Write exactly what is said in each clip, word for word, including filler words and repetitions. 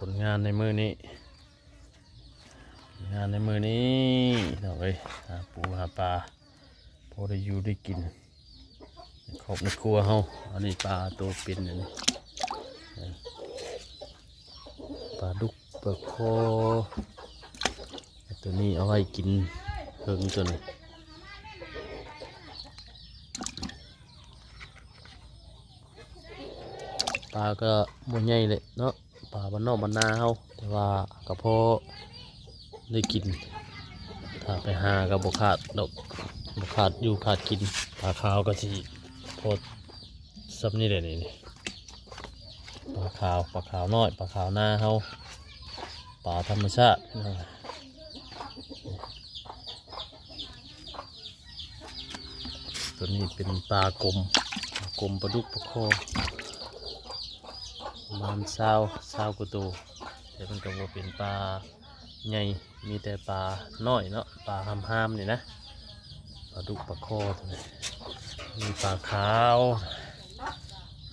ผลงานในมื้อนี้ ผลงานในมื้อนี้พี่น้องเอ้ย หาปูหาปลา พอได้อยู่ได้กิน ในครอบในครัวเฮา อันนี้ปลาตัวเป็นอันนี้ ปลาดุกปลาคอ ตัวนี้เอาไว้กินเฮิงตัวนี้ ปลาก็บ่ใหญ่เลยเนาะ ปลาบ้านนอกบ้านนาเฮา แต่ว่าก็พอได้กิน ถ้าไปหาก็บ่ขาดดอก บ่ขาดอยู่ขาดกิน ปลาขาวก็สิพอส่ำนี้แหละนี่ ปลาขาว ปลาขาวน้อย ปลาขาวนาเฮา ปลาธรรมชาติ ตัวนี้เป็นปลากลม ปลากลม ปลาดุก ปลาคอ ประมาณซาว ซาวกว่าตัว แต่มันก็บ่เป็นปลาใหญ่ มีแต่ปลาน้อยเนาะ ปลาห้ามๆนี่นะ ปลาดุก ปลาคอตัวนี้ มีปลาขาว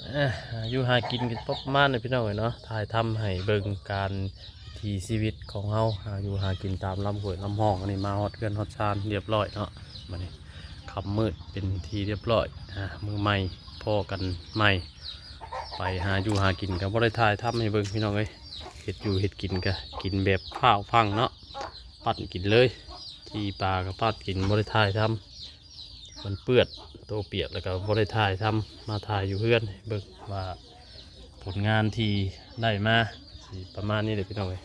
เอ้อ หาอยู่หากินกันประมาณนี้พี่น้องเอ้ยเนาะ ถ่ายทำให้เบิ่งการวิถีชีวิตของเฮา หาอยู่หากินตามลำห้วยลำห้อง อันนี้มาฮอดเฮือนฮอดซานเรียบร้อยเนาะ บัดนี้ค่ำมืดเป็นที่เรียบร้อย อ่า มื้อใหม่พ้อกันใหม่ ไปหาอยู่หากินก็บ่ได้ถ่ายทำให้เบิ่งพี่น้องเอ้ย เฮ็ดอยู่เฮ็ดกินก็กินแบบฟ้าวฟั่งเนาะ ปั้นกินเลย จี้ปลาก็ปั้นกิน บ่ได้ถ่ายทำ มันเปื้อน ตัวเปียก แล้วก็บ่ได้ถ่ายทำ มาถ่ายอยู่เฮือนให้เบิ่งว่าผลงานที่ได้มา สิประมาณนี้แหละพี่น้องเอ้ย